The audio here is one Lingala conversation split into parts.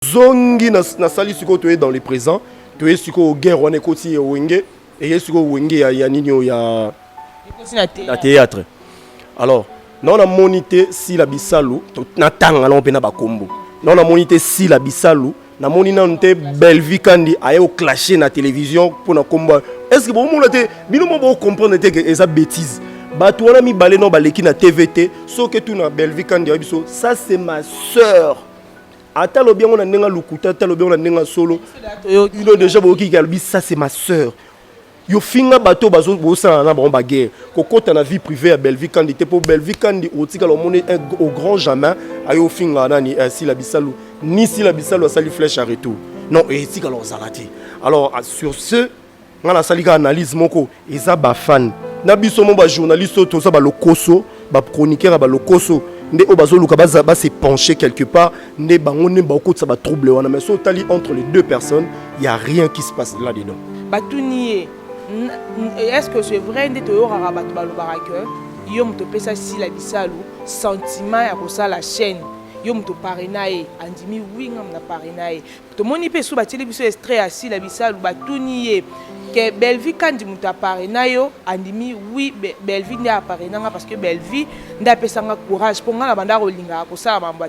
Zongi nasali sikoyo toye dans le présent, toye sikoyo guerre wana ekoti ya wenge, eye sikoyo wenge ya nini oyo ya na théâtre. Alors nao namoni te Sila Bisalu natanga nao mpe na bakombo, nao namoni te Sila Bisalu, namoni nanu te Bellevue Kandi aye oclashe na télévision mpo na kombo. Est ce que bomona te bino mo bocomprendre te ke eza bêtise? Bato wana mibale nao baleki na TV te. Soki tuna Bellevue Kandi ayebi biso, ça c'est ma sœur. Ata alobi yango na ndenge lokuta, ata alobi yango na ndenge solo, bino déjà boyoki ke alobi ça c'est ma sœur. Yo finga bato bozosala na bango baguerre, kokota na vie privée ya Bellevue Kandi te, mpo Bellevue Kandi otikala omoni au grand jamais aye ofinga nani Sila Bisalu, ni Sila Bisalu asali flèche à retour, non, etikala ozala te. Alors sur ce, nga nasali kaka analyse moko, eza bafan na biso mo bajournaliste oyo toza balokoso, bachroniqueur ya balokoso nde oyo bazoluka base pencher quelque part, nde bango nde bakotisa batrouble wana. Mais so otali entre les deux personnes, il y a rien qui se passe là dedans. Batuni ye: est ce que c'est vrai nde toyokaka bato balobaka ke yo moto opesa Sila Bisalu sentiment ya kosala chaîne, yo moto parraina ye? Andimi: oui, nga na parraina ye. Tomoni mpe so batieli biso extrait ya Sila Bisalu, batuni ye ke Bellevue Kandi moto aparraina yo? Andimi: oui, Bellevue nde aparraina nga, parce que Bellevue nde apesanga courage, mpo nga na banda kolingaka kosala mambo,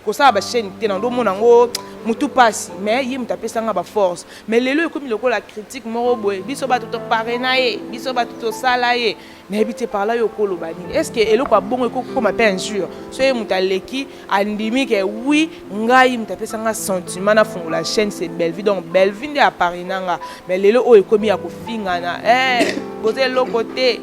kosala bachaîne te, na ndomona yango motu mpasi, mais ye moto apesanga baforce. Mais lelo ekomi lokola critique moko boye: biso bato toparraina ye, biso bato tosala ye. Nayebi te par là yo okoloba nini. Est ce que eloko ya bongo ekokoma mpe injure? So ye moto aleki andimi ke oui, ngai moto apesanga sentiment nafungola chaîne, c'est Bellevue, donc Bellevue nde aparraina nga. Mais lelo oyo ekomi ya kofingana: boza eloko te,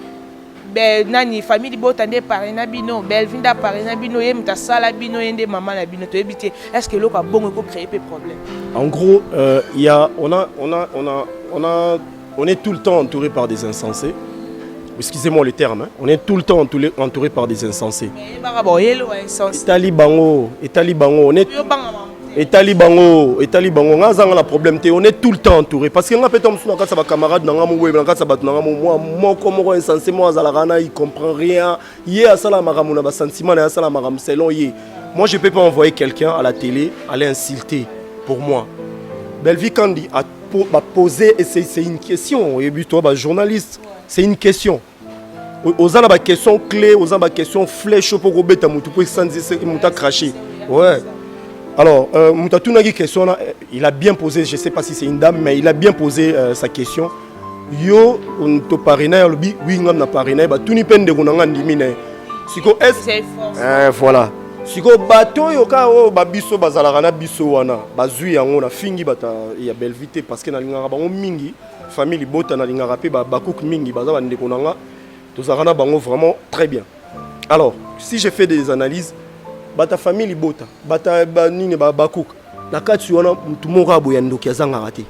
nani, famille libota nde parraina bino, Bellevue nde aparraina bino, ye moto asala bino, ye nde mama na bino. Toyebi te, est ce que eloko ya bongo ekocréer mpe problème? En gros, y a, on, a, on, a, on, a, on, a, on est tout le temps entouré par des insensés. Excusez-moi le terme, hein. On est tout le temps entouré par des insensés. Etali bango, etali bango, on est etali bango, etali bango, nga zanga na problème te, on est tout le temps entouré parce que nga peut mosusu na kati ya bacamarade na nga mo boye, na kati ya bato na nga mo mwa moko moko insensé mo azalaka na, il comprend rien, ye asala makambo na basentiment na ye, asala makambo selon ye. Moi, je peux pas envoyer quelqu'un à la télé aller insulter pour moi. Bellevue Kandi a posé, et c'est une question, et puis toi, bah, journaliste, c'est une question. Oza na baquestion clé, oza na baquestion flèche mpo kobeta motu mpo esanzi motu acraché. Ouais. Alors, moto atunaki question wana, il a bien posé, je sais pas si c'est une dame, mais il a bien posé sa question. Yo toparraina ye? Alobi: oui, ngam na parraina ye. Batuni mpe ndeko na nga, ndimi na ye. Siko voilà, sikoyo bato oyo kaka oyo babiso bazalaka na biso wana bazwi yango. Nafingi bato ya Bellevue te, parce que nalingaka bango mingi, famille libota, nalingaka mpe bakuke mingi, baza bandeko na nga, tozalaka na bango vraiment très bien. Alors si je fais des analyses, bato famille libota, bato banini, bakuke na kati wana, motu moko aboya ndoki azangaka te.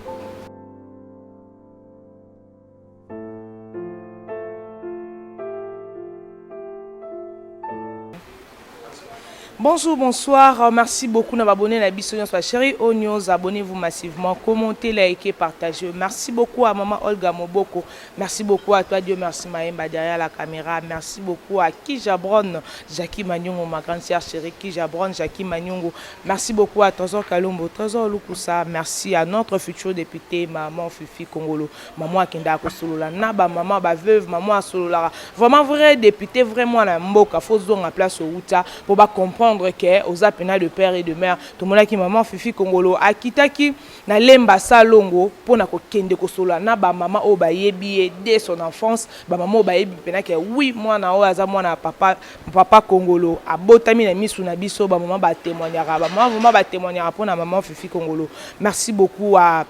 Bonjour, bonsoir. Merci beaucoup d'abonner na biso nyonso Chérie O News. Abonnez-vous massivement, commentez, likez, partagez. Merci beaucoup à maman Olga Moboko. Merci beaucoup à toi, Dieu merci Maemba derrière la caméra. Merci beaucoup à Kijabron, Jackie Manyongo, ma grande sœur chérie Kijabron, Jackie Manyongo. Merci beaucoup à Trésor Kalombo, Trésor Lukusa. Merci à notre futur député, maman Fifi Kongolo. Maman akenda kosolola na ba maman ba veuve, maman asolola. Vraiment vrai député, vraiment na mboka faut zonga place outa pour ba comprendre que oza pena de père et de mère. Tomonaki maman Fifi Kongolo akitaki na Lemba Salongo mpona kokende kosolola na bamama oyo bayebi ye dès son enfance, bamama oyo bayebi mpena ke oui, mwana oyo aza mwana ya papa, papa Kongolo abotami na misu na biso. Bamama batémoignaka, bamama vraiment batémoignaka mpona maman Fifi Kongolo. Merci beaucoup à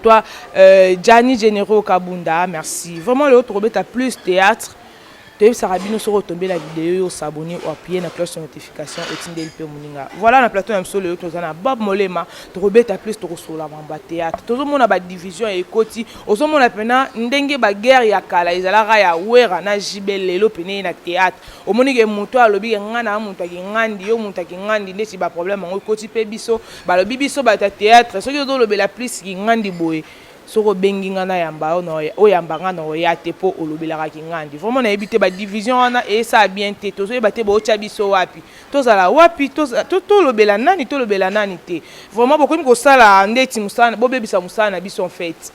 toi, Gianni Généraux Kabunda, merci. Vraiment, le autre plus théâtre. Toyebisaka bino, soki otombela video oyo, osabonner, oappuyer na cloche de notification, otindeli mpe moninga. Voilà, na plateau na biso lelo toza na Bob Molema. Tokobeta plus, tokosolola mambo ya théâtre. Tozomona badivision ekoti, ozomona mpena ndenge baguerre ya kala ezalaka ya Wera na JB. Lelo pene ye na théâtre, omoni ke moto alobi ke ngai na moto akingandi, yo moto akingandi, ndeti baproblème yango ekoti mpe biso. Balobi biso bato ya théâtre, soki ozolobela plus kingandi boye. Soki obengi nga nayamba yo, na oyamba nga na oya te mpo olobelaka kingandi. Vraiment nayebi te, badivision wana esala bien te. Tozoyeba te bootya biso wapi, tozala wapi, tolobela nani, tolobela nani te. Vraiment bokomi kosala ndeti mosala, bobebisa mosala na biso. En fait,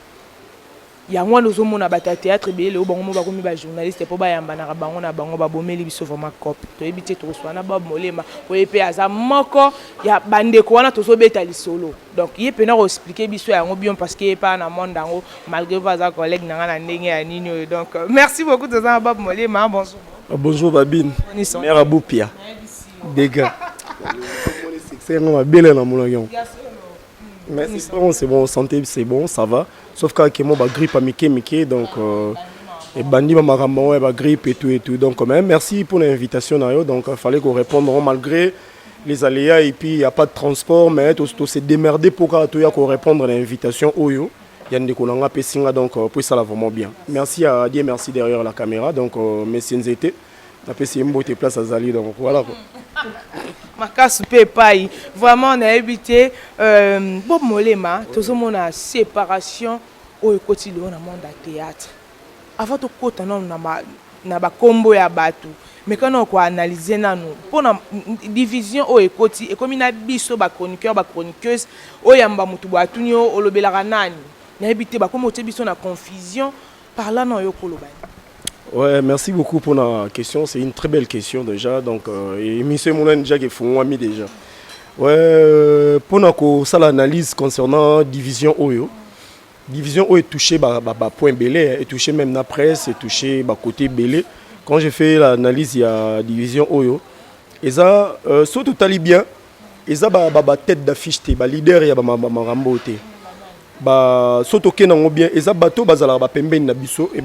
yango wana ozomona bato ya théâtre ebele oyo bango mo bakomi bajournaliste mpo bayambanaka bango na bango, babomeli biso vraiment cope. Toyebi te, tokoswana na Bob Molema oye mpe aza moko ya bandeko wana tozobeta lisolo. Donc ye mpena koexpliquer biso yango bien, parce que ye mpa na monde yango, malgré po aza collègue na nga na ndenge ya nini oyo. Donc merci beaucoup. Toza na Bob Molema. Bonjour. Bonjour Babine, mère Aboupia dégâts, succès yango mabele na monaki yango. Mais c'est bon, c'est bon, santé c'est bon, ça va, sauf kaka mo bagrippe ya mike mike. Donc ebandi bamakambo yango ya bagrippe et tout et tout. Donc quand même, merci pour l'invitation na yo. Donc il fallait qu'on réponde malgré les aléas et puis il y a pas de transport, mais to se démerder pour kaka toya korépondre à l'invitation oyo ya ndeko na nga apesi nga. Donc po esala vraiment bien. Merci à Dieu, merci derrière la caméra. Donc monsieur Nzete, napesi ye mbote place azali. Donc voilà quoi. Makasi mpe epai vraiment nayebi te. Bob Molema, tozomona séparation oyo ekoti lelo na monde ya théâtre. Avant tokɔta nanu na bakombo ya bato, meka nano koanalyser nanu mpona division oyo ekoti, ekomi na biso bachroniqueur, bachroniqueuse. Oyamba motu boye, atuni yo olobelaka nani, nayebi te. Bakomi otie biso na confusion par là na oyo koloba. Ouais, merci beaucoup pour la question. C'est une très belle question déjà. Donc, émission mon déjà qui font déjà. Ouais, pour la l'analyse concernant division oyo. Division oyo touché ba point belé, est touché même la presse, est touché ba côté belé. Quand j'ai fait l'analyse, il y a division oyo. Et ça, surtout tali bien, et ça ba tête d'affiche te, ba leader ya ba marambo te. Ba so tokende yango bien, eza bato bazalaka bapembeni na biso e.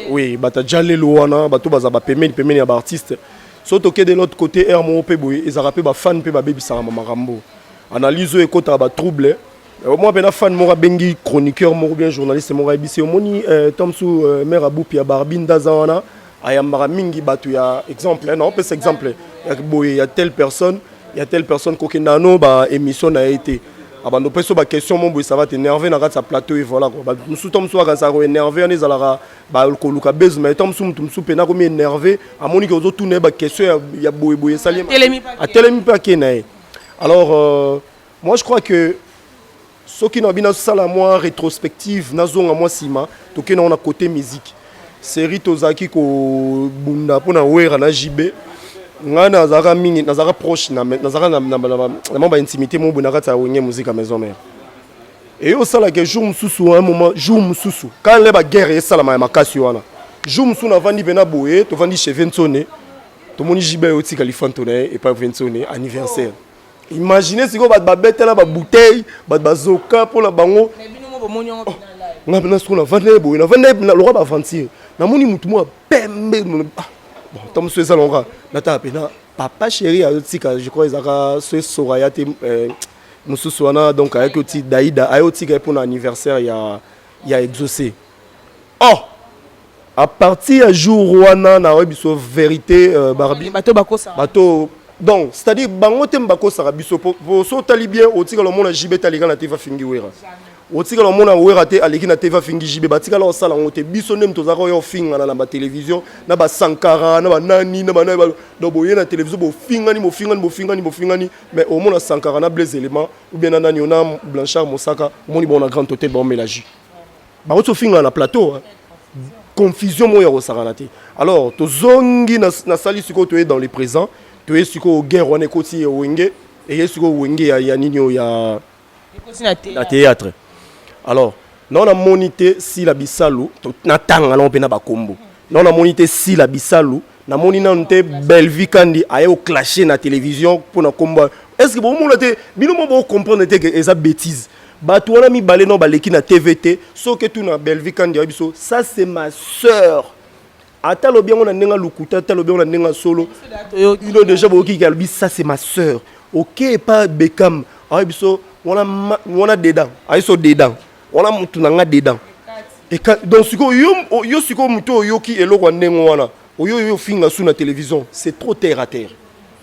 Oui, bato ya lelo wana, bato bazala bapembeni pembeni ya baartiste. So tokende de l'autre côté, aire moko mpe boye, ezalaka mpe bafan mpe babebisaka makambo. Analyse oyo ekotaka batrouble. Moi mpe na fan moko abengi chroniqueur moko bien journaliste moko, ayebisi: omoni to mosu mare Abupi ya Barbi Ndaza wana ayambaka mingi bato ya exemple, naopesa exemple ya boye, ya telle personne, ya telle personne, kokenda no baémission na ye te, abando mpe so baquestion mo boye, ça va t'énerver na kati ya plateau. Et voilà quoi, mosusu to mosusu akanisaka koénerve wana ezalaka bakoluka buzz, mais to mosusu motu mosusu mpena akomi énervé, amoni ke ozotuna ye baquestion ya boyeboye, esali atelemi mpe ake na ye. Alors moi je crois que soki na bino nasala mwa rétrospective, nazonga mwa nsima, tokende na côté musique. Série tozalaki kobunda mpona Wera na JB, ngai nazalaka mingi, nazalaka proche, nazalaka na mwa baintimité mo boye na kati ya Wenge Musique Maison Mère. Eye osalaka jour mosusu, un moment, jour mosusu kaka nde baguerre esalama ya makasi wana. Jour mosusu navandi mpena boye, tovandi chez Vensone, tomoni JB otika lifanto na ye epai Vensone, anniversaire. Imagine sikoyo bato babetela babouteille, bato bazoka mpona bango. Nga mpena sikoyo navandi boye, navandi lokwa baaventure, namoni mutu moko pembe. Bon, ntango mosusu eza longa natala mpena papa chéri azotika, je crois ezalaka so esoka ya te mosusu wana. Donc ayaki oti Daida, aye otika ye mpona anniversaire ya Exaucé. Oh, à partir ya jour wana, nayebi biso vérité, Barbi. Bato bakosaka. Bato, donc c'est à dire bango te bakosaka biso. Po so otali bien, otikala omona JB te aleka na te afingi Wera, otikala omona Wera te aleki na te afingi JB. Batikala osala yango te. Biso nde tozalaka oyo ofingana na batelevizio, na basankara, na banani, na banani. Donc boye na télévision, bofingani, bofingani, bofingani, bofingani, mais omona Sankara na Blaise Élément ou bien na nani, ona Blanchard Mosaka, omoni bango na Grand Hôtel, baomela jus, bakoti ofingana na plateau, hein. Confusion moko ya kosakana te. Alors tozongi, nasali sikoyo, toye dans le présent, toye sikoyo guerre wana ekoti Wenge, eye sikoyo Wenge ya nini oyo ya na théâtre. Alors nao namoni te Sila Bisalu, natanga nango mpe na bakombo. Nao namoni te Sila Bisalu, namoni nanu te Belvi Kandi aye oclashe na télévision mpona kombo. Est ce que bomona te, bino mo bocomprendre te ke eza bêtise? Bato wana mibale no baleki na TV te. Soki tuna Belvi Kandi, ayebi biso: ça c'est ma sœur. Ata alobi yango na ndenge alukuta, ata alobi yango na ndenge solo, bino déjà boyoki alobi: ça c'est ma sœur. Ok, epa Bekam, ayebi biso wana, wana dedans, ayebi so dedans wana mutu na nga dedans. Donc sikoyo yo, sikoyo motu oyoki eloko ya ndenge wana, oyo oyo ofinga su na télévision, c'est trop terre à terre.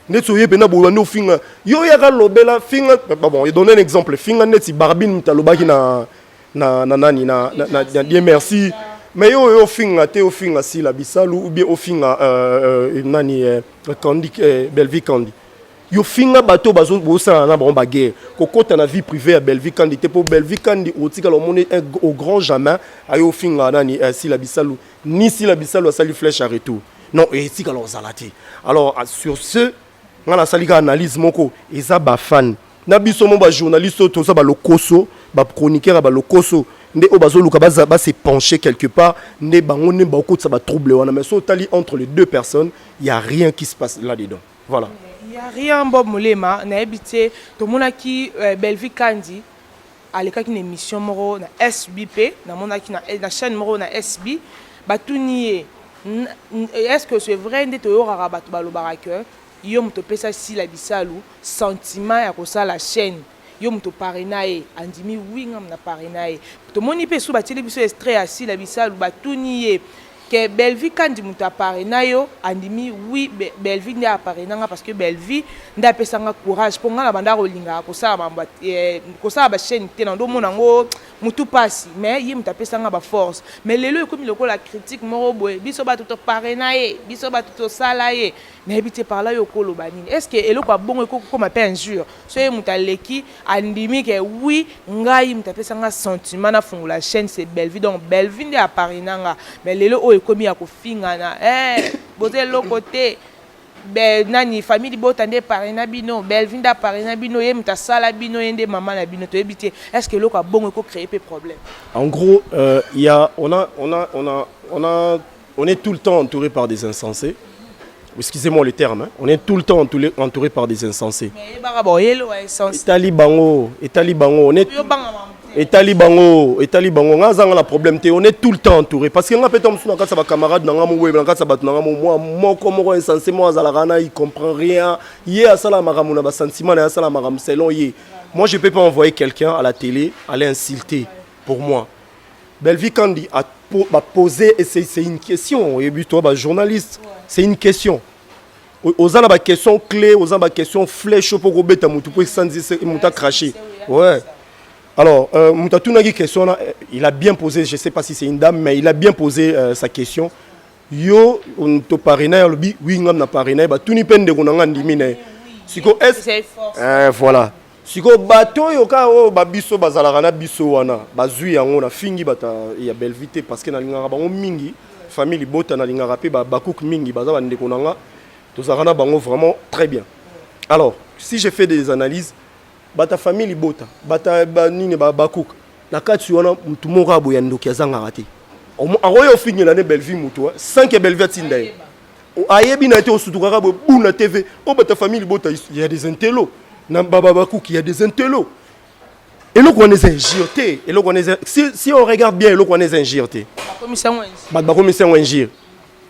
Neti oye mpena boye, bande ofinga, yo oyaka lobela finga. Bon, donne un exemple, finga neti Barbine, moto alobaki na Na nani na Dieu merci, mais yo oyo ofinga te, ofinga Sila Bisalu ou bien ofinga nani, Kandi, Belvi Kandi. Yo finga bato bozosala na bango baguerre, kokɔta na vie privée ya Belvi Kandi te, mpo Belvi Kandi otikala omoni au grand jamais ayo ofinga nani, Sila Bisalu, ni Sila Bisalu asali flèche à retour. Non, etikala ozala te. Alors, sur ce, nga nasali kaka analyse moko. Eza bafan na biso mo, bajournaliste oyo toza balokoso, bachroniqueur ya balokoso nde oyo bazoluka base pencher quelque part, nde bango nde bakotisa batrouble wana. Mais so otali entre les deux personnes, il y a rien qui se passe là dedans, voilà. Il y a rien. Bob Molema, nayebi te, tomonaki Belvi Kandi alekaki na émission moko na SB, mpe namonaki na chaîne moko na SB, batuni ye: est ce que c'est vrai nde toyokaka bato balobaka ke yo moto opesa Sila Bisalu sentiment ya kosala chaîne, yo moto parraina ye? Andimi: oui, nga na parraina ye. Tomoni mpe so batieli biso extrait ya Sila Bisalu, batuni ye ke Belvi Kandi moto aparraina yo? Andimi: oui, Belvi nde aparraina nga, parce que Belvi nde apesanga courage, mpo nga na banda kolingaka kosala mambo, kosala bachaîne te, na ndomona yango motu mpasi, mais ye moto apesanga baforce. Mais lelo ekomi lokola critique moko boye: biso bato toparraina ye, biso bato tosala ye. Nayebi te, par là yo okoloba nini? Est ce que eloko ya bongo ekokokoma mpe injure? So ye moto aleki, andimi ke oui, ngai moto apesanga sentiment nafungola chaîne, c'est Belvi, donc Belvi nde aparraina nga. Mais lelo oyo ekomi ya kofingana: boza eloko te, be nani, famille libota nde parraina bino, Belvi nde aparraina bino, ye moto asala bino, ye nde mama na bino. Toyebi te, est ce que eloko ya bongo ekocréer mpe problème? En gros, il y a on a on a on a on a on est tout le temps entouré par des insensés. Excusez-moi le terme, hein. On est tout le temps entouré par des insensés. Mais yebaka boyelo wa essence. Etali bango, etali bango, on est yo banga mamu te. Etali bango, etali bango. Nga azanga na problème te. On est tout le temps entouré, parce que nga mpe mosusu na kati ya bacamarade na nga mo boye, na kati ya bato na nga mo, mwa moko moko insensé mo azalaka na, il comprend rien. Ye asala makambo na basentiment na ye, asala makambo selon ye. Moi, je peux pas envoyer quelqu'un à la télé aller insulter. Pour moi, Belvi Kandi a posé, et c'est une question. Et puis toi, bah, journaliste, c'est une question. Oza na baquestion clé, oza na baquestion flèche mpo kobeta motu mpo esanzi motu acraché. Ouais, alors moto atunaki question wana, il a bien posé. Je sais pas si c'est une dame, mais il a bien posé sa question. Yo toparraina ye? Alobi: oui, ngam na parraina ye. Batuni mpe ndeko na nga, ndimi na ye. Siko est C'est force. Voilà, sikoyo bato oyo kaka oyo babiso bazalaka na biso wana, bazwi yango. Nafingi bato ya Belvi te, parce que nalingaka bango mingi, famille libota nalingaka mpe bakuke mingi, baza bandeko na nga, tozalaka na bango vraiment très bien. Alors, si j'ai fait des analyses, bato ya famille libota, bato ya banini, bakuke na kati wana, mutu moko aboya ndoki azangaka te. Akoya ofingela ne Belvi, mutu sans que Belvi atinda ye, ayebi na ye te. Osutukaka boye bu na TV oyo, bato ya famille libota, il y a des intellos na babakuki, il y a des intellos. Eloko wana eza injure te. Eloko wana eza, si on regarde bien, eloko wana eza injure te. Bakomisa yango injure. Bato bakomisa yango injure.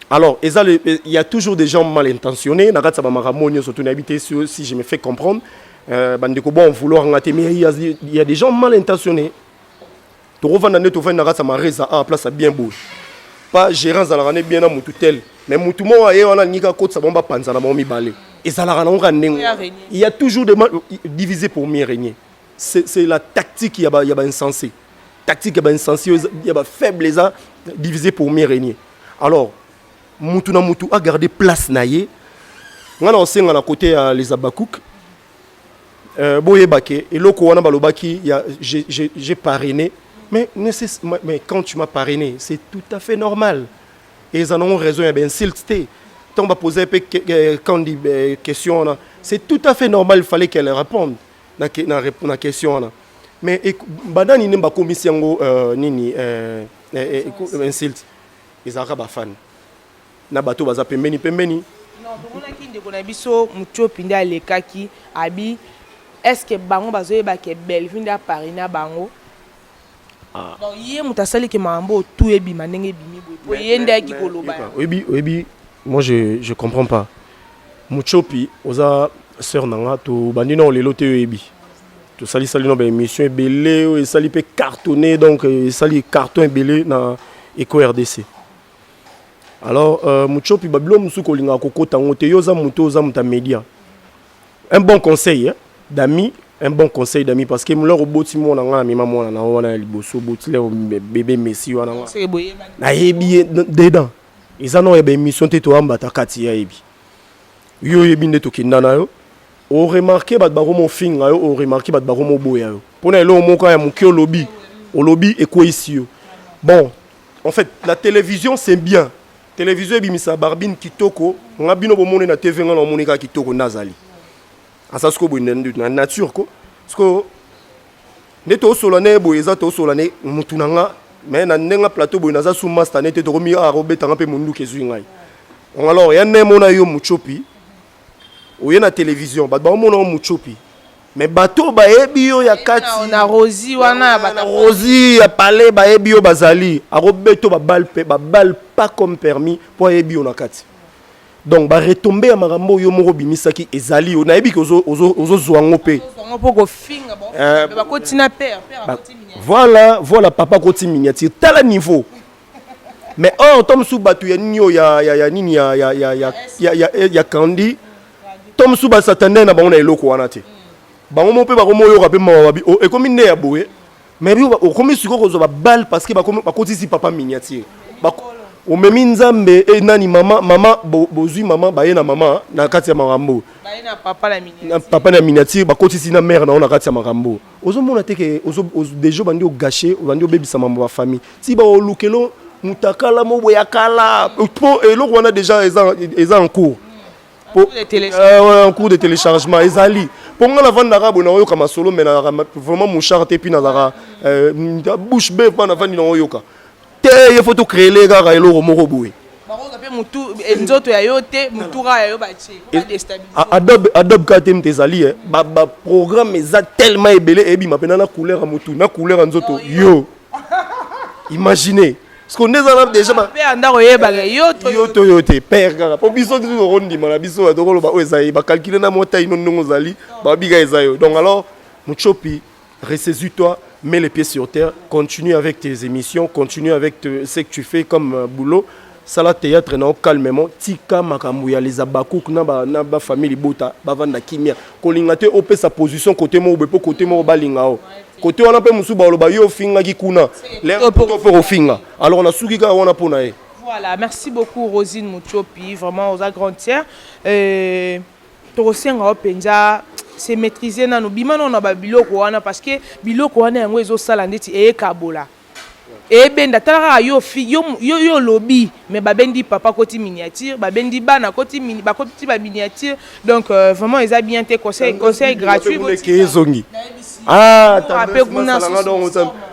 Alors eza il y a toujours des gens mal intentionnés na kati ya bamakambo nyonso. To nayebi te si je me fais comprendre, bandeko, bon vouloir nga te, mais il y a des gens mal intentionnés. Tokovanda nde tovandi na kati ya mareza a place ya bien boye, pas gérant azalaka ne bien na mutu tel, mais mutu moko aye wana, alingi kaka kotisa bango, bapanza na bango mibale. Ezalaka nango kaka ndenge Oyo wana. régner. Il y a toujours des mal diviser pour mieux régner. C'est la tactique ya ba insensé, tactique ya ba insensé, ya ba faible, eza diviser pour mieux régner. Alors mutu na mutu a garder place na ye. Nga na osenga na côté ya les Abakouk, boyeba ke eloko wana balobaki ya j'ai parrainé, mais, mais quand tu m'as parrainé, c'est tout à fait normal. Eza nango raison ya bainsulte te. Ntango bapose mpe Kandi question wana, c'est tout à fait normal, il fallait qu'elle réponde na question wana. Mais banani nde bakomisi yango nini, insulte? Ezalaka bafan na bato baza pembeni pembeni. Non, tomonaki ndeko na biso Mutiopi nde alekaki abi: est ce que bango bazoyeba ke Belvi nde aparraina bango? Ah. Donc ye moto asaliki makambo oyo tu ebima ndenge ebimi boye, po ye nde ayaki koloba yango. Oyebi, oyebi, moi je comprends pas. Muchopi oza sœur na nga, tobandi nao lelo te. Oyebi, tosalisali no baémission ebele oyo esali mpe cartonné, donc esali carton ebele na Eco RDC. Alors Muchopi, babilo mosusu kolingaka kokota yango te. Yo oza moto, oza moto ya média. Un bon conseil, hein, d'ami. Un bon conseil d'ami, parce que lors oboti mwana, nga na mema mwana na wana ya liboso, oboti lero bébé Messi wana, nga Seke boyebani. Nayebi ye dedans, eza na oyeba émission te, toyambata kati ye, ayebi yo, oyebi nde tokenda na yo. Oremarquer bato bakomofinga yo, oremarquer bato bakomoboya yo mpona eloko moko ya moke olobi, olobi ekweyisi yo. Bon, en fait, la télévision, c'est bien. Télévision ebimisa barbine kitoko. Nga bino bomoni na TV, nga na omoni kaka kitoko nde azali aza. Sikoyo boye na nature ko, sikoyo nde tosola ne boye, eza tosola ne mutu na nga, mais na ndenge plateau boye naza su master ne te, tokomi arobetanga mpe monduki ezwi ngai. Alors ya nde mona yo Muchopi, oye na télévision, bato baomona yo Muchopi, mais bato bayebi yo ya kati na Rosi wana ya na bato. Rosi ya palais, bayebi yo, bazali akobeto babale mpe babale pas comme permis mpo ayebi yo na kati. Donc baretombées ya makambo oyo moko obimisaki ezali yo, nayebi ke ozozwa yango mpe. Yango mpo kofinga bakoti na père, père akoti miniature. Voilà, papa koti miniature, tala niveau. Mais or to mosusu bato ya nini oyo ya nini ya kandi to mosusu basatane na bango na eloko wana te, bango mo mpe bakomoyoka mpe mawa, babi oh, ekomi nde ya boye. Mais bi okomi sikoyo kozwa babale parce que bakotisi papa miniature. Omemi Nzambe e nani, mama, mama bozwi mama, baye na mama na kati ya makambo. Baye na papa na miniature. Na papa na miniature, bakotisi na mare na yo na kati ya makambo. Ozomona te ke déjà obandi ogâcher, obandi obebisa mambo ya famille, ti baolukelo mutakala mo boye ya kala, mpo eloko wana déjà eza en cours. Cours de téléchargement. Ouais, en cours de téléchargement ezali, mpo nga navandaka boye, naoyoka masolo, mais nazalaka vraiment mouchard te, puis nazalaka bouche bée mpa navandi naoyoka te. Ye faut tocréer kaka eloko moko boye. Bakoka mpe mutu nzoto ya yo te, mutura ya yo batie badéstabiliser. Adobe kaka te moto ezali baprogramme eza tellement ebele, eyebima mpena na couleur ya motu, na couleur ya nzoto yo. Imagine parce que nde eza na déjà mpe ya ndako oyebaka yo to yo to yo te, père kaka, mpo biso tokondima na biso, tokoloba oyo eza ye, bacalculer na mota ino ndenge ozali, babika eza yo. Donc alors Muchopi, ressaisis-toi, mets les pieds sur terre, continue avec tes émissions, continue avec ce que tu fais comme boulot, sala théâtre na yo calmement, tika makambo ya les abakouk na bafamille libota, bavanda kimia. Kolinga te opesa position côté moko boye, mpo côté moko balinga yo, côté wana mpe mosusu baloba yo ofingaki kuna to mpe kofinga. Alors nasuki kaka wana mpo na ye. Voilà, merci beaucoup Rosine Muchopi, vraiment aux grande tiers. Tokosenga yo mpenza se maîtriser nano, bima nano na babiloko wana, parce que biloko wana yango ezosala ndeti eyekabola, eyebenda. Tala kaka yo, yo olobi, mais babendi papa koti miniature, babendi bana koti mini, bakoti baminiature. Donc vraiment eza bien te. Conseil gratuit. Eke ezongi. Ah, Ape kuna.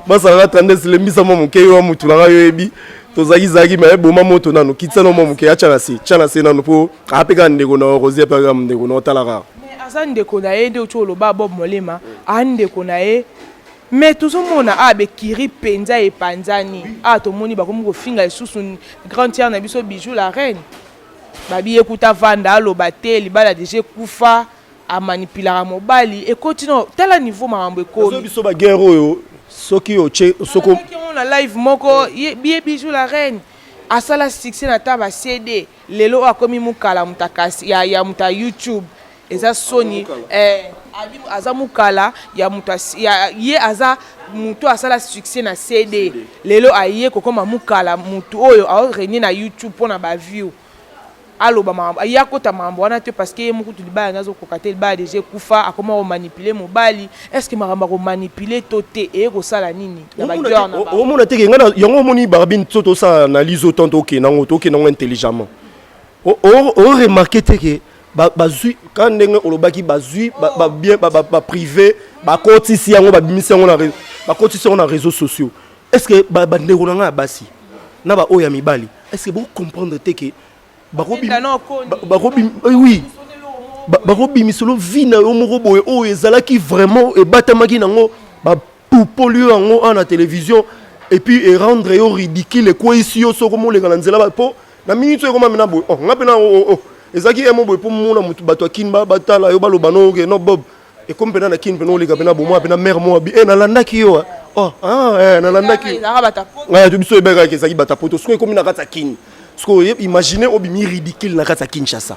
Basalanga tendance, lembisa mwa moke yo wa mutu nanga, yo yebi tozalaki zalaki, me boma moto nano, kitisa no mwa moke, atya na se, tya na se nano, mpo ape kaka ndeko na Rosie, ape kaka ndeko na otala kaka. Mais aza ndeko na ye nde oti oloba, Bob Molema aa ndeko na ye, mais tozomona a bekiri mpenza epanzani. A tomoni bakomi kofinga lisusu grande tiare na biso Bijou la Reine, babi ekuta vanda aloba te, libala déjà ekufa, amanipulaka mobali, ekoti no. Tala niveau makambo ekomi. Biso baguerre oyo, soki otie soko Nalobaki yango na live moko ye Bijou la Reine asala succès na ta ba CD, lelo oyo akomi mokala moto akasi ya moto ya YouTube. Eza soni. Aza mokala ya moto ye, aza moto asala succès na CD, lelo aye kokoma mokala motu oyo aorégner na YouTube mpona baview. Aloba makambo, ye akota makambo wana te, parce que ye moko tu libala nazokoka te, libala déjà ekufa, akoma komanipuler mobali. Est ce que makambo akomanipuler to te, eye kosala nini na baguerre na bango? Omona te ke ngai yango omoni barbine, so tosala analyse, autant tokende yango, tokende yango intelligemment. Oremarquer te ke bazwi ka ndenge olobaki, bazwi babien baprivé, bakotisi yango, babimisi yango na bakotisi yango na réseaux sociaux. Est ce que bandeko na ngai ya basi na baoyo ya mibali, est ce que bocomprendre te ke Benda na okoni. Oui, bakobimiselo vie na yo moko boye oyo ezalaki vraiment ebatamaki nango, bapupoli yo yango awa na télévision, et puis erendre yo ridicule, ekweyisi yo soko moleka na nzela mpo na minute oyo ekoma mena boye. Oh, nga mpena oh, ezalaki ye mo boye mpo mona motu, bato ya Kini batala yo, baloba no oke no Bob, ekomi mpena na Kini, mpena oleka mpena bomwa mpena mare mo abi e nalandaki yo oh, ah, nalandaki yo. Ezalaka bato ya poto. Ngai to biso oyebaka ezalaki bato ya poto, soki ekomi na kati ya Kini sikoyo, imagine obimi ridicule na kati ya Kinshasa.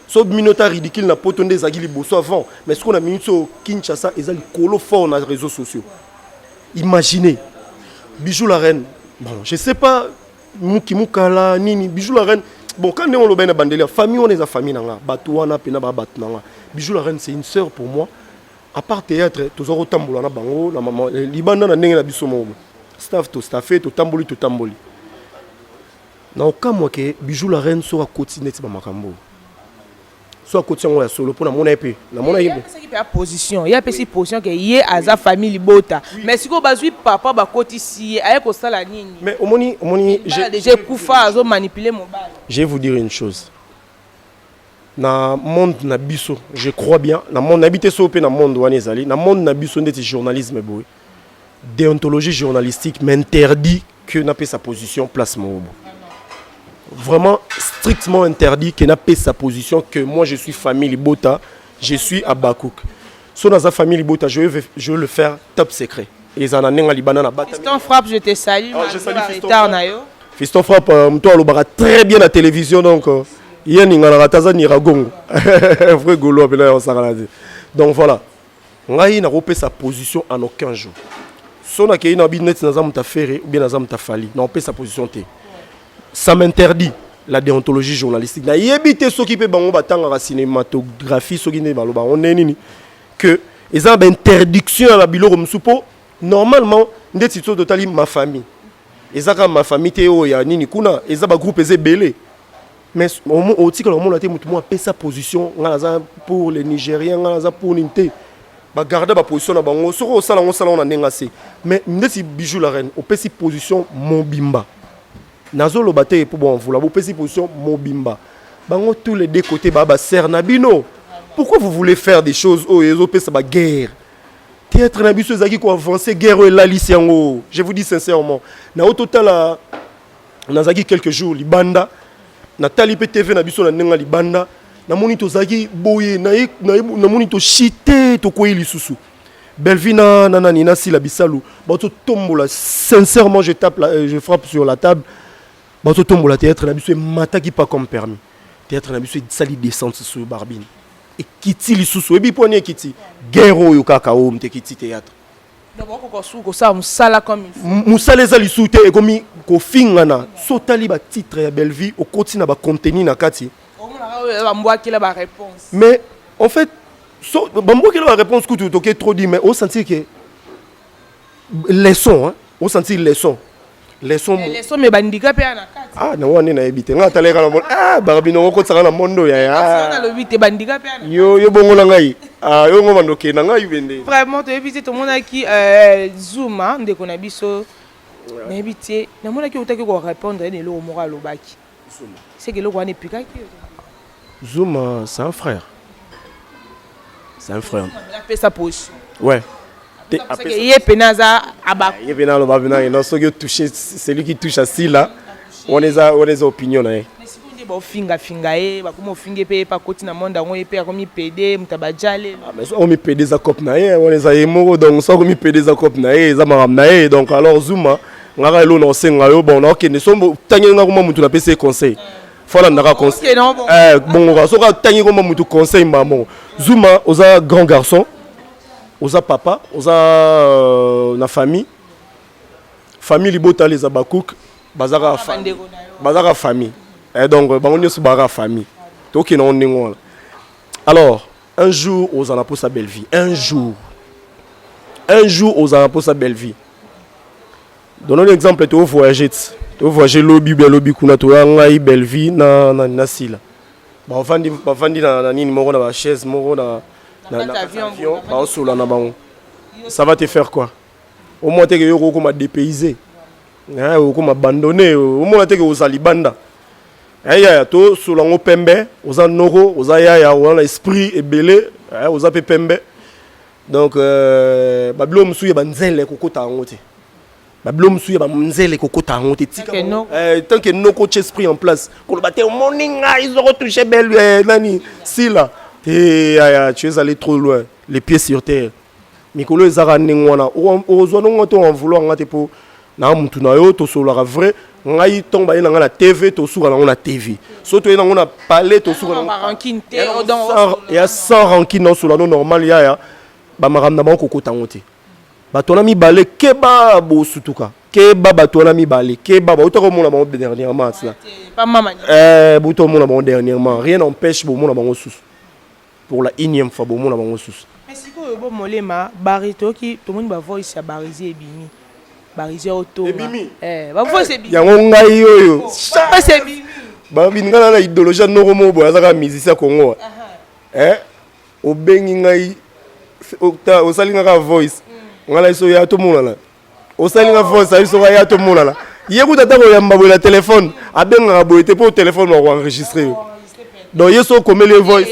So minota ridicule na poto nde ezalaki liboso avant, mais sikoyo na minute oyo Kinshasa eza likolo fort na réseaux sociaux. Imaginez Bijou la reine, bon, je sais pas, muki mukala nini. Bijou la reine, bon, quand ndenge olobai na bandeli ya famille wana, eza famille na nga, bato wana mpena baa bato na nga. Bijou la reine, c'est une sœur pour moi. À part théâtre, toza kotambola na bango na mama libanda na ndenge na biso moko, staff tostaffe, totamboli totamboli. Na okamwa ke Bijou la reine soki akoti neti bamakambo, so akoti yango ya solo, mpo namona ye mpe, namona ye mpe. Apesaki mpe ya position, ye apesi position ke ye aza famille libota, mais sikoyo bazwi papa, bakotisi ye, aye kosala nini? Mais omoni bala déjà ekufa, azomanipule mobali. Je vais vous dire une chose. Na monde na biso, je crois bien, na monde nayebi te so mpe na monde wana ezali, na monde na biso ndeti journalisme boye, déontologie journalistique m'interdit que napesa position place moko boye. Vraiment strictement interdit que napesa position que moi je suis famille libota, je suis Abakouk. So naza famille libota, je vais le faire top secret. Eza na ndenge libanda na bata. Fiston Frappe, je te salue. Ah, je salue Fiston Retard Frappe. Na yo. Fiston Frappe, moto alobaka très bien na télévision, donc ye aninganaka te, aza niragongo, vrai gaulois mpena ya osakana te. Donc voilà, ngai nakopesa position en aucun jour. So nakei na bi neti naza moto afere ou bien naza moto afali, nakopesa position te. Ça m'interdit, la déontologie journalistique. Nayebi te soki mpe bango batangaka cinématographie, soki nde baloba ngo nde nini, que eza na bainterdiction ya babiloko mosusu, mpo normalement ndeti so totali ma famille, eza kaka ma famille te oyo ya nini kuna, eza bagroupe, eza ebele. Mais otikala omona te motu mo apesa position: ngai naza pour les Nigériens, ngai naza pour nini te. Bagarde baposition na bango. Soki osala yango, osala yango na ndenge ase. Mais ndeti Bijou la reine, opesi position mobimba, nazoloba te mpo bonvula, bopesi position mobimba, bango tous les deux côtés baa basere na bino. Pourquoi vous voulez faire des choses oyo ezopesa baguerre? Théâtre na biso ezalaki koavance, guerre oyo elalisi yango. Je vous dis sincèrement, na totala, nazalaki quelques jours libanda, natali mpe TV na biso na ndenge ya libanda, namoni tozalaki boye, namoni toshite, tokwei lisusu. Belvi na nani, nasila bisalu, bazotombola. Sincèrement, je tape la, je frappe sur la table, bazotombola théâtre na biso. Emataki pas comme permis, théâtre na biso esali descente sur barbine, ekiti lisusu. Oyebi mpo ani ekiti? Guerre oyo kaka oyo moto ekiti théâtre. Donc bakoka suku kosala mosala comme il faut. Mosala eza lisusu te, ekomi kofingana. So otali batitre ya Bellevie, okoti na bacontenu na kati. Omonaka oyo bambwakela baréponse. Mais en fait, so bambwakela baréponse kutu toke trop dit, mais osentir ke leçon, hein? Osentir leçon, leçon. Leçon, mais bandika mpe ya na kati. Ah, na wana nde nayebi te. Nga ataleka na ah, barbino okotisaka na mondo ya ya nalobi te, bandika mpe ya na yo bongo na ngai. Ah, yo ngo bando na ngai bende. Vraiment, toyebi te. Tomonaki Zuma, ndeko na biso, nayebi te, namonaki outaki korépondre ye na eloko moko alobaki, seke eloko wana epikaki. Zuma, c'est un frère, c'est un frère. Apesa position. Ouais. Ye pene aza aba. Ye pene aloba pena non, soki otouche celui qui touche asila wana, eza opinion na ye. Nde baofingafinga ye, bakoma ofinga mpe ye mpe akoti na monde yango, ye mpe akomi pede, moto abajale. Ah, mais so akomi pede, eza cope na ye wana, eza ye moko. Donc so akomi pede, eza cope na ye, eza makambo na ye. Donc alors Zuma, ngaka elo na osenga yo, bon, naokende so tangi nga koma mutu napesi ye conseil, fo alandaka conseil bongo kaka. Soki atangi koma mutu conseil mbamo, Zuma, oza grand garçon, oza papa, oza na famille. Famille libota eza bacook, bazaka famille. Donc bango nyonso bazaka famille, tokende ngo ndenge wana. Alors un jour ozala mposa belle vie, un jour, un jour ozala mposa belle vie. Donnons l'exemple, tovoyage ti tovoyage lobi bien, lobi kuna toya, ngai, belle vie na sila, bavandi na nini moko, na bachaise moko na avion, baosola na bango. Ça va te faire quoi? Omona teke yo okokoma dépaysé, okokoma abandonné. Omona teke oza libanda. Yaya, tosola yango pembe, oza noko, oza yaya, oza na esprit ebele, oza mpe pembe. Donc babilo mosusu ya banzele ekokota yango te, babilo mosusu ya banzele ekokota yango te. Tika tant que noko, tia esprit en place. Koloba te omoni ngai soko touche belle nani sila te. Yaya, tu es allé trop loin. Les pieds sur terre, mikolo ezaka ndenge wana, okozwa ndongo te en vouloir nga te mpo Na mutu na yo tosololaka vrai. Ngai ntongo baye na ngai na TV, tosuka nango na TV. So toye nango na palais, tosuka nango. Rancune te, ya sans rancune, naosola no normal. Yaya, bamakambo na bango kokota yango te. Bato wana mibale, keba, bosutuka, keba. Bato wana mibale, keba. Bauta komona bango dernièrement, bauta komona bango dernièrement. Rien n'empêche bomona bango susu pour la énième fois, bomona bango susu. Mais sikoyo, bo molema bari, toyoki, tomoni bavoice ya Barisi ebimi, Barisi otonga bavoice ebimi. Yango ngai oyo voice ebimi. Babini ngai na idéologie ya noko moko boye, azaka musicien Congo. Obengi ngai, osali nga kaka voice, ngai na biso ya tomonana. Osali nga voice, ayi soka ya tomonana. Ye kuta ata koyamba boye na telefone, abengaka boye te, mpo telefone bakoenregistre yo. Donc ye so okomeli ye voice,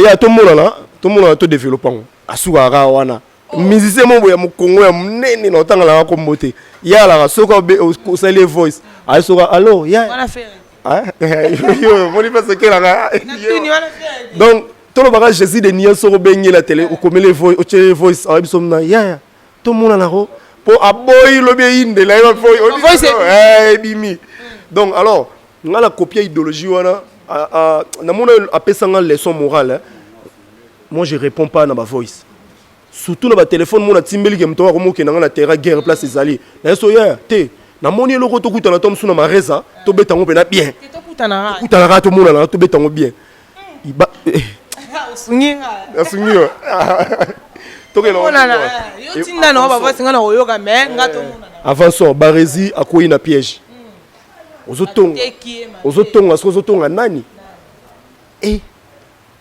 ya tomonana, tomonana, todéveloppe yango, asukaka kaka wana. Musicien moko boye ya mokongo ya monene, na otangalaka kombo te, ye alaka soki osali ye voice, ayi soka allo ya yo moni mpe sekelaka. Donc tolobaka Jésus de Nian, soki obengela tele, okomeli voice, otieli voice, ayebi so na yaya tomonanako, mpo aboyi lobi eyindela ye ebimi. Donc alors nga na copie idéologie wana, namona apesanga leçon morale. Moi, je réponds pas na bavoice, surtout na batelefone. Mona timbelike moto akomokenda nga na terrain guerre, place ezali na ye so ya te. Namoni eloko, tokutana to mosu na mareza, tobeta yango mpena bien. Tokutanaka, tomonana, tobeta yango bien. Asungi yo. Yo tinda na bavoice, nga na koyoka, mais nga tomonana. Avançons. Baresi akwei na piège. Ozotonga, ozotonga, soki ozotonga nani e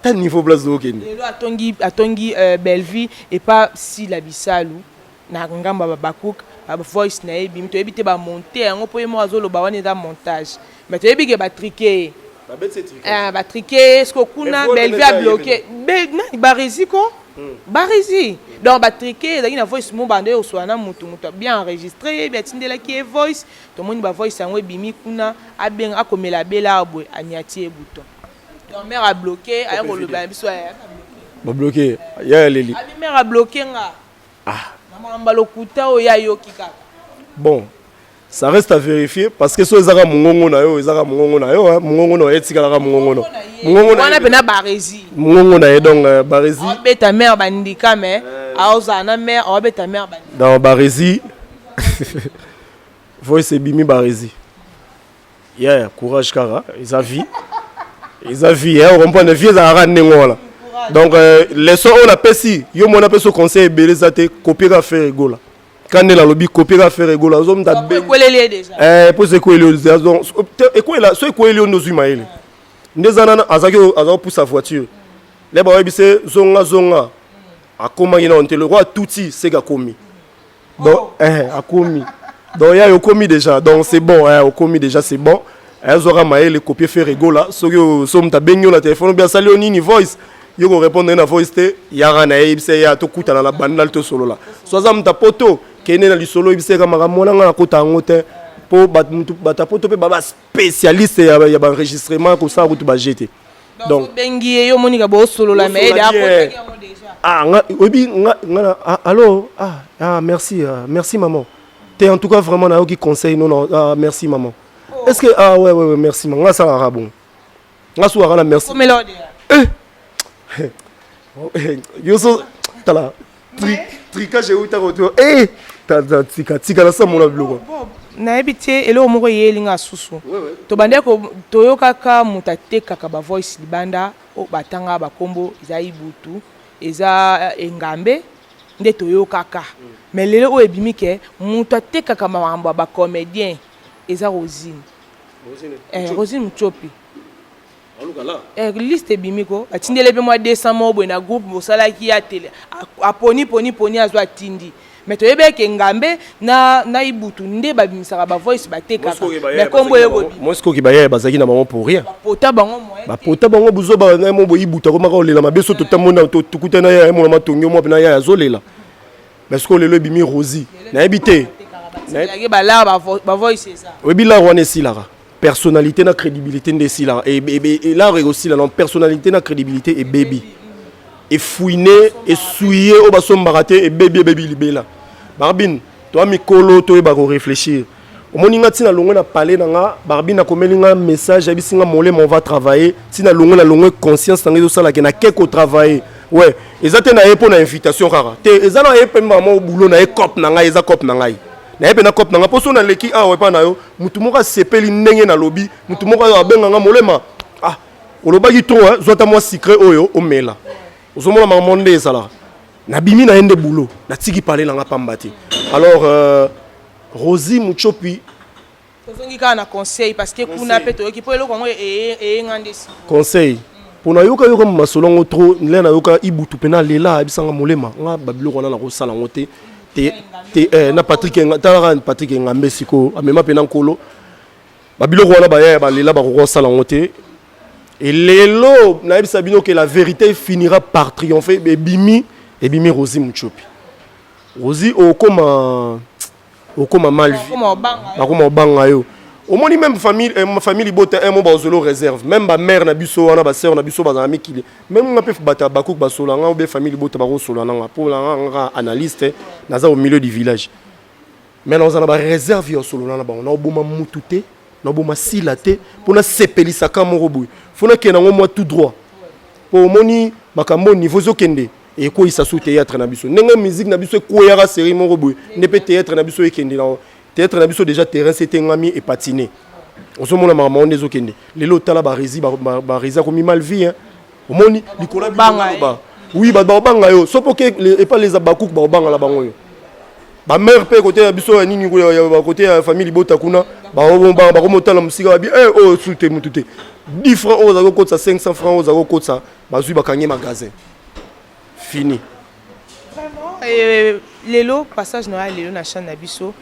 ta niveau place okende. Lelo atongi, atongi Bellevue epa Sila Bisalu na ngambo ya Babakuk. Bavoice na ye ebimi, toyebi te bamonte yango, mpo ye moko azoloba wana eza montage, mais toyebi ke batriquer ye, batriquer ye. Ceque kuna Bellevue abloquer nani? Baresi ko, Baresi. Donc batriquer, ezalaki na voice mo bando oswala na mutu, mutu bien enregistré, yebi atindelaki ye voice. Tomoni bavoice yango ebimi kuna, abenga, akomela, abela boye, aniati ye bouton. Donc mère abloqué, aya koloba na biso. Babloqué ya leli. Abi mère abloqué nga na makambo lokuta oyo ayoki kaka. Bon, ça reste à vérifier, parce que so ezaka mongongo na yo, ezaka mongongo na yo, mongongo na yo etikalaka mongongo na mongongo wana mpena Baresi. Mongongo na ye. Donc Baresi aobeta mère bandika, mais aozala na mère, aobeta mère bandika. Donc Baresi, voice ebimi, Baresi, yeah, courage kaka, eza vie, eza vie, ocomprendre, vie ezalaka ndenge wana. Donc leçon oyo napesi yo, mwana apesi yo conseil ebele eza te. Kopie kaka Ferre Gola, ka nde nalobi, kopie kaka Ferre Gola. Ozomuta mposa ekweli yo, ekwela so ekweli yo nde ozwi mayele. Nde eza nana azalaki aza kopusa voiture le bayebi se zonga zonga, akomaki nano te. Le roi atuti seke akomi. Donc akomi, donc ya okomi déjà, donc c'est bon, okomi déjà, c'est bon. Azwaka mayele, copie Ferre Gola. Soki so moto abengi yo na telefone, obi asali yo nini voice, yo korépondre ye na voice te. Yaka na ye, yebisa ye ya tokutana na bandal, tosolola. So aza moto apoto, kende na lisolo, oyebisa ye ka makambo wana. Nga nakota yango te, mpo bato apoto mpe baba spécialiste ya baenregistrement, kosala kutu baje te. Donc obengi ye, yo omonika bosolola, mais ah, nga oyebi nga nga, ah, allo, ah, ah, merci, ah, merci maman te. En tout cas vraiment nayoki conseil. Non, non, ah, merci maman, oh. Est-ce que, ah, ouais, merci maman. Nga asalaka bon, nga sukaka na merci. Eh, yo so tala tricage euta koto, eh, tika, tika, nasamona biloko. Nayebi te, eloko moko eyeli nga susu. Tobandaki toyokaka moto atekaka bavoice libanda oyo batanga bakombo, eza Ibutu, eza Engambe, nde toyokaka. Mais lelo oyo ebimi ke moto atekaka makambo ya bacomédien eza Rosine, Rosine Mutiopi. Liste ebimi ko, batindeli mpe mwa 200 moko boye na groupe bosalaki ya tele, aponi poni poni, azwa, atindi. Mais toyebi eke Ngambe na Ibutu nde babimisaka bavoice, batekaka, mais kombo eyekobi. Mosi bayaya bazalaki na bango pour rien. Bapota bango. Bapota bango buzoba na mo boye. Ibutu akomaka kolela mabe. So totamona, tokutana ya mona matongi mwa mpena yaya azolela. Mais sikoyo lelo ebimi Rosi, nayebi te. Oyebi lar wana esilaka, personnalité na crédibilité nde esilaka. Lar ekosila na personnalité na crédibilité, ebebi, efouine, esouye, oyo basombaka te, ebebi, ebebi libela. Barbine. Toa mikolo, toyeba koréfléchir. Omoni nga, ntina longwe na palais na nga, Barbi nakomeli nga message, ayebisi nga: "Molema, on va travailler." Ntina longwe na longwe, conscience na ngai ezosalake nake kotravailler. Ouais, eza te na ye mpo na invitation kaka te, eza na ye mpe mama boulot na ye, cope na ngai, eza cope na ngai na ye mpe na cope na ngai. Mpo so naleki awa epa na yo, mutu moko asepeli ndenge nalobi, mutu moko oyo abenganga: "Molema, ah, olobaki trop, zwa ata mwa sucré oyo omela." Ozomona makambo nde ezalaka. Nabimi na ye nde boulot, natiki pale na nga pamba te. Alors Rosi Muchopi. Tozongi kaka na conseil, parce que kuna mpe toyoki mpo eloko yango eyenga nde sikoyo. Conseil mpo nayoka yoka masolo yango trop nde nayoka Ibutu mpe nalela, ayebisanga: "Molema, nga babiloko wana nakosala yango te te te." Na Patrik, talaka Patrik Engambe sikoyo, amema mpe na nkolo babiloko wana, bayaya balela, bakoki kosala yango te. Elelo nayebisa bino ke la vérité finira par triompher. Ebimi, ebimi. Rosi Muchopi, Rosi, okoma mal vu. Bakoma obanga yo. Omoni, même famille, famille libota un mo bazolo réserve, même bamère na biso wana, basœur na biso bazala mikili, même nga mpe bato ya bakuku basola nga obe famille libota bakosola nanga mpo nanga nga analyste, naza au milieu du village, mais naza na baréserve ya osolola na bango. Naoboma mutu te, naoboma sila te, mpo nasepelisaka moko boye, fo nakende yango mwa tout droit, mpo omoni makambo niveau ezokende, ekweyisa su théâtre na biso. Ndenge musique na biso ekweyaka série moko boye, nde mpe théâtre na biso ekende na théâtre na biso déjà terrain setengami, epatine. Ozomona makambo nde ezokende lelo. Otala baresi, baresi akomi mal vu, hein. Omoni likolo ba, oui, bato baobanga yo. So mpo ke epa leza bakuku baobanga na bango oyo, bamare mpe kote ya biso ya nini, kote ya famille libota kuna, bakomotala mosika, babi oyo su te, mutu te. 10 francs oyo ozala kokotisa, 500 francs oyo ozala kokotisa, bazwi, bakangi magasin, fini. Lelo passage na ya lelo na chaîne na biso,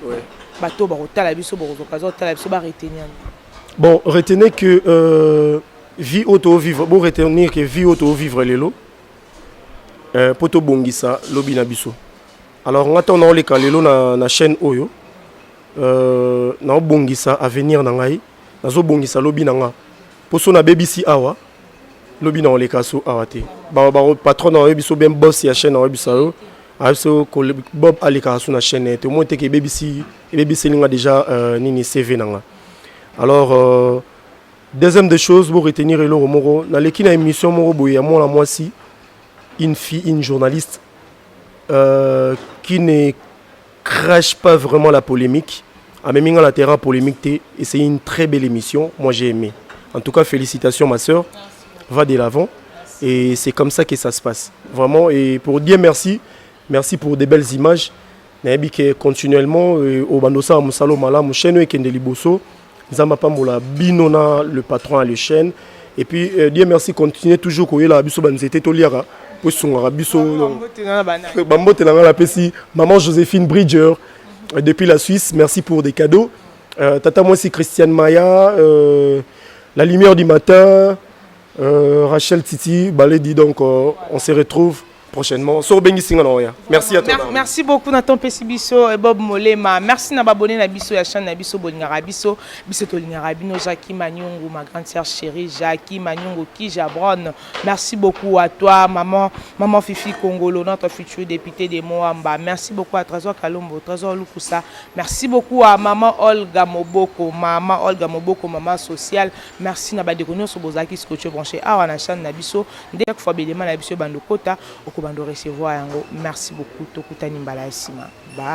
bato bakotala biso, bakozoka otala biso, baretenir? Bon, retenez que vie oyo tovivre, bo retenir que vie oyo tovivre lelo, mpo tobongisa lobi na biso. Alors nga, ntango naoleka lelo na chaîne oyo, naobongisa avenir na ngai, nazobongisa lobi na nga, mpo so nabebisi awa, lobi na oleka so awa te. Patron na oyebi so bien, boss ya chaîne aoyebisa yo, ayebi so Bob alekaka so na chaîne te, omoi teke ebebisi, ebebiseli nga déjà nini, CV na nga. Alors deuxième des choses, bo retenir eloko moko: naleki na émission moko boye ya mwana mwasi, une fille, une journaliste qui ne crache pas vraiment la polémique, amemi nga na terrain polémique te, et c'est une très belle émission, moi j'ai aimé. En tout cas, félicitations ma sœur, va de l'avant, et c'est comme ça que ça se passe vraiment. Et pour dire merci, merci pour des belles images. Nayebi ke continuellement obanda osala mosala malamu, chaîne oyo ekende liboso. Nzambe apambola bino na le patron ya le chaîne. Et puis Dieu merci, continue toujours koyela biso banzete toliaka po esungaka biso. Bambote na ngai napesi maman Joséphine Bridger depuis la Suisse, merci pour des cadeaux. Tata mwasi Christiane Maya, la lumière du matin, Rachel Titi Baledi. Donc on se retrouve prochainement. So obengisi nga na oya. Merci à toi. Merci beaucoup na tompesi biso Bob Molema. Merci na babone na biso ya chaîne na biso, bolingaka biso, biso tolingaka bino. Jackie Manyongo, ma grande sœur chérie, Jackie Manyongo Kijabron, merci beaucoup à toi. Maman, maman Fifi Kongolo, notre futur député de Moamba, merci beaucoup à Trésor Kalombo, Trésor Lukusa. Merci beaucoup à maman Olga Moboko, maman Olga Moboko, maman sociale. Merci na bandeko nyonso bozalaki scotché, branché awa na chaîne na biso. Nde chaque fois belema na biso bando kota okobando recevoir yango. Merci beaucoup, tokutani mbala ya nsima.